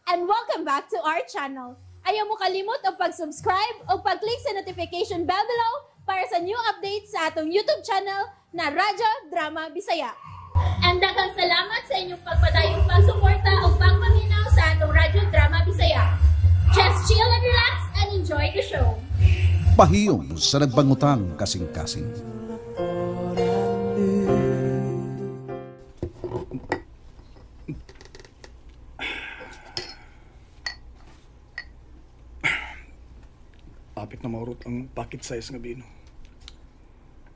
And welcome back to our channel. Ayaw mo kalimot og pag-subscribe o pag-click sa notification bell below para sa new updates sa atong YouTube channel na Radyo Drama Bisaya. And daghang salamat sa inyong pagpadayong pagsuporta o pagpaminaw sa atong Radyo Drama Bisaya. Just chill and relax and enjoy the show. Pahiyom sa nagbangutang kasing-kasing. Apit na maurot ang packet size nga bino.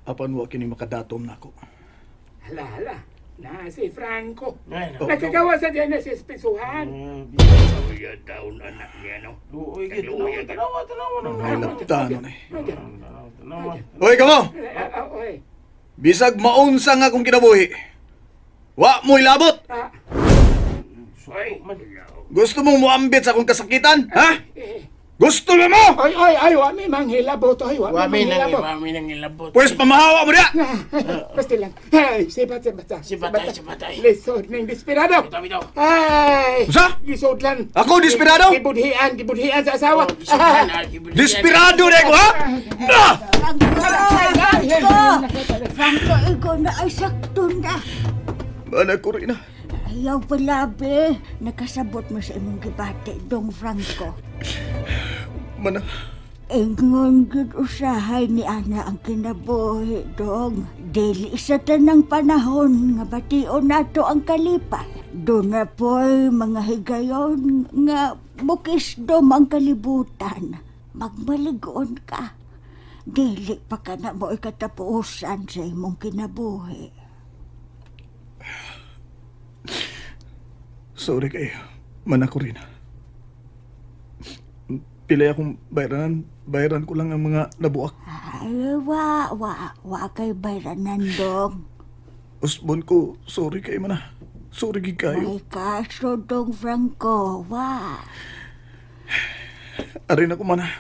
Apan wa kini makadatom nako. Hala, hala. Na si Franco. Nakagawa sa diyan na si Espisuhan. Luya daon anak niya, no? Luoy, tanawa, tanawa, tanawa. Ay, laptano na eh. Hoy, kamo! Oy. Bisag maunsa nga akong kinabuhi. Wa mo'y labot! Ay, Gusto mong muambit sa akong kasakitan, ha? Gusto na mo! Oy, oy, ay, wa mi manghilabot, oy, wa mi manghilabot. Wa mi nang Pwes pamahawa mo diya! Basta lang. Ay, sibat, sibat, Sibatay, sibatay. Lisod ning desperado. Bitaw, bitaw. Ay! Usa? Lisod lang. Ako, desperado? Gibudhian, gibudhian sa asawa. Desperado na ko, ha? Ah! Franco! Franco! Franco, ikaw na ay sakto na. Mana ko rin na. Ayaw palabi. Nakasabot mo sa imong gibati, Dong Franco. Mana. Ingon gud usahay ni Ana ang kinabuhi, Dong. Dili sa tanang panahon nga bation nato ang kalipay. Doon na po'y mga higayon nga mukisdom ang kalibutan. Magmaligon ka. Dili pa ka na mo ikatapusan sa imong kinabuhi. Sorry kayo. Mana ko rin. Pilay akong bayranan. Bayran ko lang ang mga nabuak. Ay, wa, wa, wa kay bayranan, Dong. Usbon ko, sorry kayo mana. Sorry gid kayo. May kaso, Dong Franco, wa. Arin ako mana.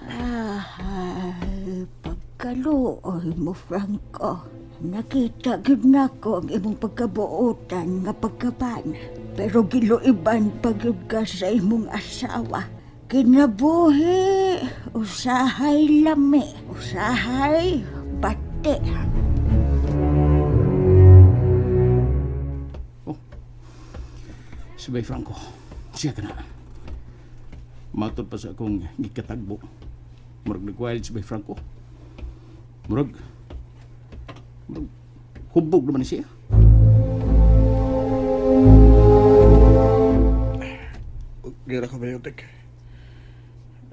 Ay, pagkaluoy mo, Franco. Nakita gid nako ang imong pagkabuotan nga pagkaban. Pero giluiban pa gyud ka sa imong asawa. Kinabuhi, usahay lami, usahay bati. Oh. Si Bay Franco, siya ka na. Matod pa sa akong gikatagbo. Murag nag-wild si Bay Franco. Murag hubog naman siya. Gira ka ba, Yotek?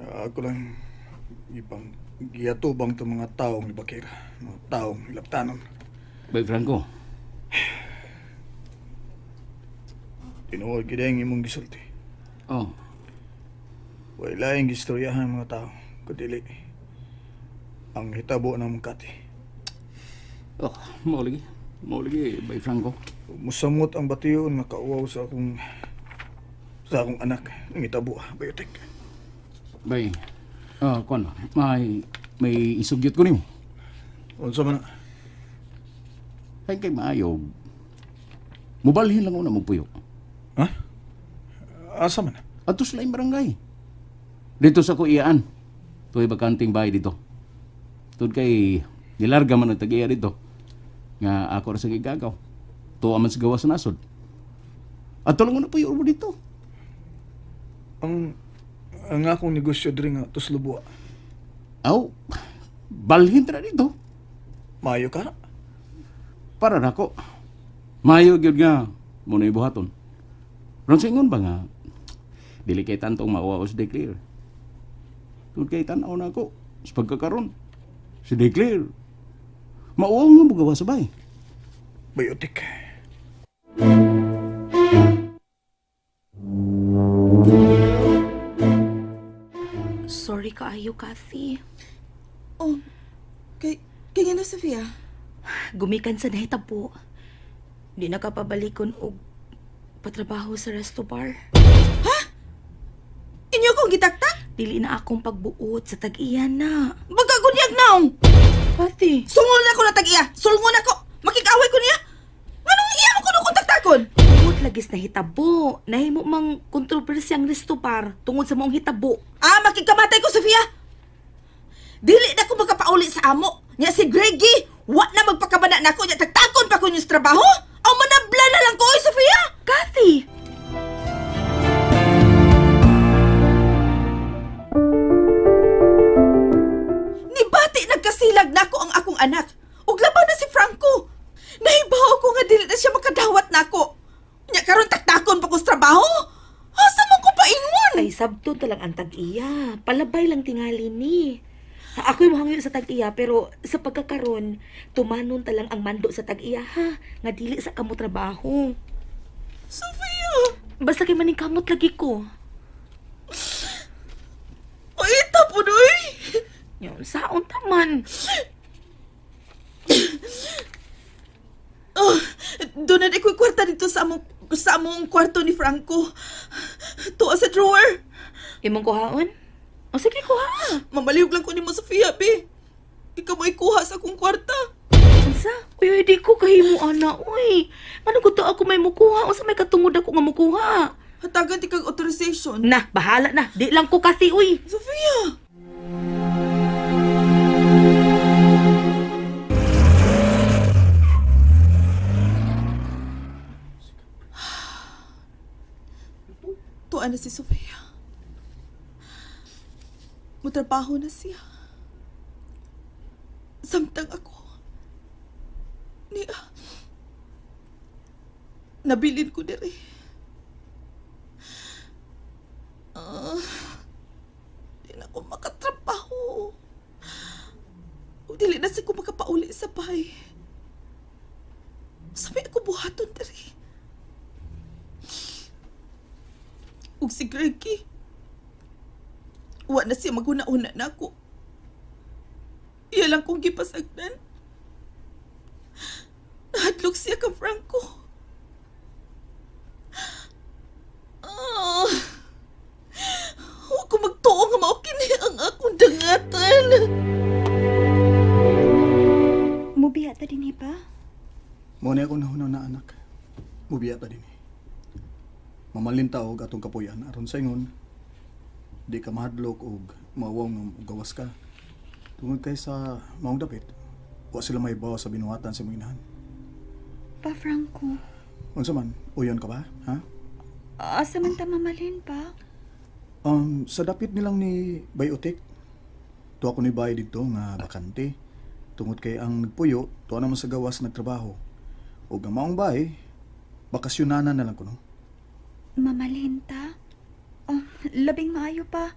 Ako lang ibang giyatubang itong mga taong ibakira. Mga taong ilaptanon. Bay Franco. Tinuod gid ang imong gisulti. Oh. Wala yung gistoryahan mga tao. Kudili. Ang hitabo ng Makati. Oh, mao lagi. Mao lagi, Bay Franco. Musamot ang bation nga kauwaw sa akong anak ng hitabo, Bayotek. Bay, kuan ba? May isugyot ko nimo. Unsa man na? Ay kay maayo. Mubalhin lang una mo puyo. Ha? Asa man? Ato sa laing barangay. Dito sa Kuiyaan. Tuoy bakanting bahay dito. Tud kay nilarga man ang tag-iya dito. Nga ako ra sa gigagaw. Tuwa man sa gawas sa nasod. Ato lang una puyo mo dito. Ang akong negosyo diri nga Tuslob Buwa. Aw, balhin tra dito. Maayo ka? Para nako. Maayo gyud nga mo na ibuhaton. Ron sa ingon ba nga dili kay tantong mauwaos declare. Tungod kay tan-aw na ako sa pagkakaron. Si declare. Mauwaw nga mugawa sa bay. Bayotik. Sorry kaayo, Kathy. Oh, kay nga na, Sofia? Gumikan sa nahitabo. Di nakapabalikon og patrabaho sa resto bar. Ha? Inyo kong gitaktak? Dili na akong pagbuot sa tag-iya na. Bagkagunyag naong! Kathy! Sungol na ko na tag-iya! Sulngon ako! Makikaway ko niya! Anong iya mo kuno kong taktakon? karon? Tungod lagis na hitabo. Nahimo mang kontrobersiya ang resto bar tungod sa maong hitabo. Ah, makikamatay ko, Sofia. Dili na ko makapauli sa amo. Nya si Greggy, wa na magpakabana nako nya tagtakon pa ko niyo sa trabaho. Aw manabla na lang ko, oy, Sofia. Kathy. Nibati nagkasilag nako ang akong anak. Ug labaw na si Franco. Nahibaw ko nga dili na siya makadawat nako. Nya karon taktakon pa ko sa trabaho. Asa man ko paingon? Ay sabton ta lang ang tag-iya. Palabay lang tingali ni. Ako'y mohangyo sa tag-iya pero sa pagkakaron tumanon ta lang ang mando sa tag-iya ha nga dili sa kamo trabaho. Sofia, basta kay maning kamot lagi ko. Paita po doy. Yun, saon ta man. Oh, doon na ko'y kwarta dito sa among kwarto ni Franco. Tuwa sa drawer. Imong kuhaon? O sige, kuha. Mamalihog lang ko ni mo, Sofia, be. Ikaw mo ikuha sa akong kwarta. Unsa? Uy, di ko kahimo, ana. Uy, manugod ako may mukuha. Unsa may katungod ako nga mukuha? Hatagan ti kag authorization. Na, bahala na. Di lang ko kasi, uy. Sofia! Tuwa na si Sofia. Mutrabaho na siya. Samtang ako. Niya. Nabilin ko diri. Di na ako makatrabaho. O dili na siya ko makapauli sa bahay. Sabi ako buhaton diri. Ug si Greggy, wa na siya maghuna-una na ako. Iya lang kong gipasagdan. Nahadlok siya ka, Franco. Huwag ko magtuo nga maukini ang akong dangatan. Mubiya ta din, pa? Muna akong nahunaw na anak. Mubiya ta din. Mamalin ta og atong kapuyan aron sa ingon. Di ka mahadlok og mawong nga gawas ka. Tungod kay sa maong dapit, wa sila mahibaw sa binuhatan sa imong inahan. Pa Franco. Unsa man, uyon ka ba, ha? Asa man ta mamalhin pa? Sa dapit nilang ni Bayotek. Tuwa ko ni Bay didto nga bakante. Tungod kay ang nagpuyo, tuwa naman sa gawas nagtrabaho. Og ang maong bay, bakasyonanan na lang kuno. Mamalhin ta? Oh, labing maayo pa.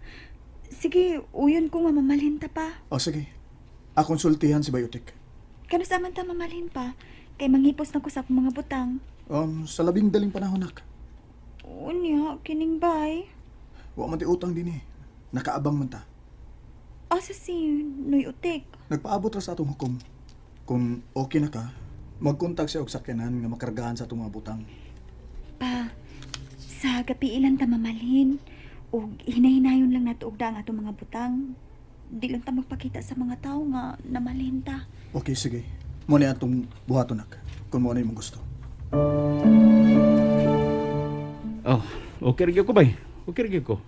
Sige, uyon ko nga mamalhin ta pa. O sige. Akong sultihan si Bayotek. Kano sa man ta mamalhin pa? Kay manghipos na ko sa akong mga butang. Sa labing daling panahon, nak. Unya, kining bay. Wa man ti utang din eh. Nakaabang man ta. Asa si Noy Utik? Nagpaabot ra sa atong hukom. Kung okay na ka, magkontak siya og sakyanan nga makargahan sa atong mga butang. Pa, sa gapiilan ta mamalhin. Og hinahinayon lang nato og daang atong mga butang. Di lang ta magpakita sa mga tao nga namalhin ta. Okay, sige. Mo ni atong buhaton, nak. Kung mo na imong gusto. Oh, okay ra ko bay. Okay ra ko.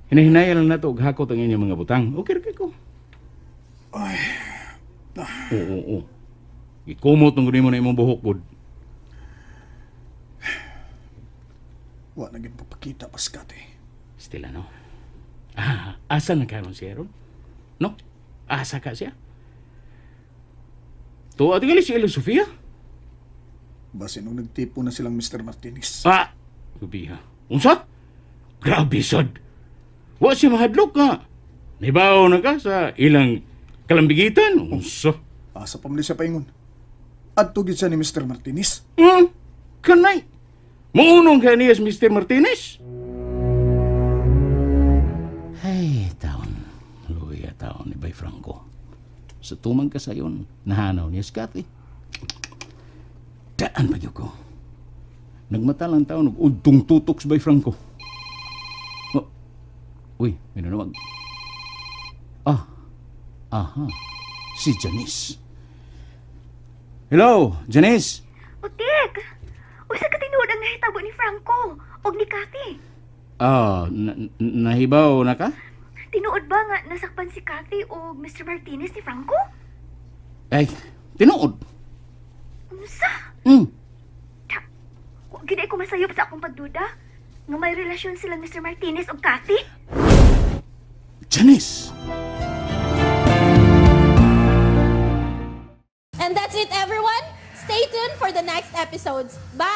Hinahinayan lang nato og hakot ang inyong mga butang. Okay ra ko. Ay. Oo. Gikumot nung nimo na imong buhok gud. Wa na gid papakita paskate. Stila no. Asa na karon siya ron? No? Asa ka siya? Tuwa tingali si Elo Sofia? Basin nung nagtipo na silang Mr. Martinez. Ah! Gubiha. Unsa? Grabe sad. Wa siya mahadlok nga. Nibaw na ka sa ilang kalambigitan. Unsa? Asa pa man siya paingon. Adto gid siya ni Mr. Martinez. Kanay. Muunong kay niya si Mr. Martinez. Ay, taon. Luya taon ni Bay Franco. Sa tumang kasayon, nahanaw niya si Kathy. Daan pa ko. Nagmata lang taon, udtong tutok si Bay Franco. Oh. Uy, may nanawag. Ah, aha, si Janice. Hello, Janice. Utik! Unsa ka tinuod ang nahitabo ni Franco og ni Kathy? Ah, nahibaw na ka? Tinuod ba nga nasakpan si Kathy og Mr. Martinez ni Franco? Ay, tinuod. Unsa? Wa gid ko masayop sa akong pagduda nga may relasyon sila Mr. Martinez og Kathy. Janice! And that's it, everyone. Stay tuned for the next episodes. Bye!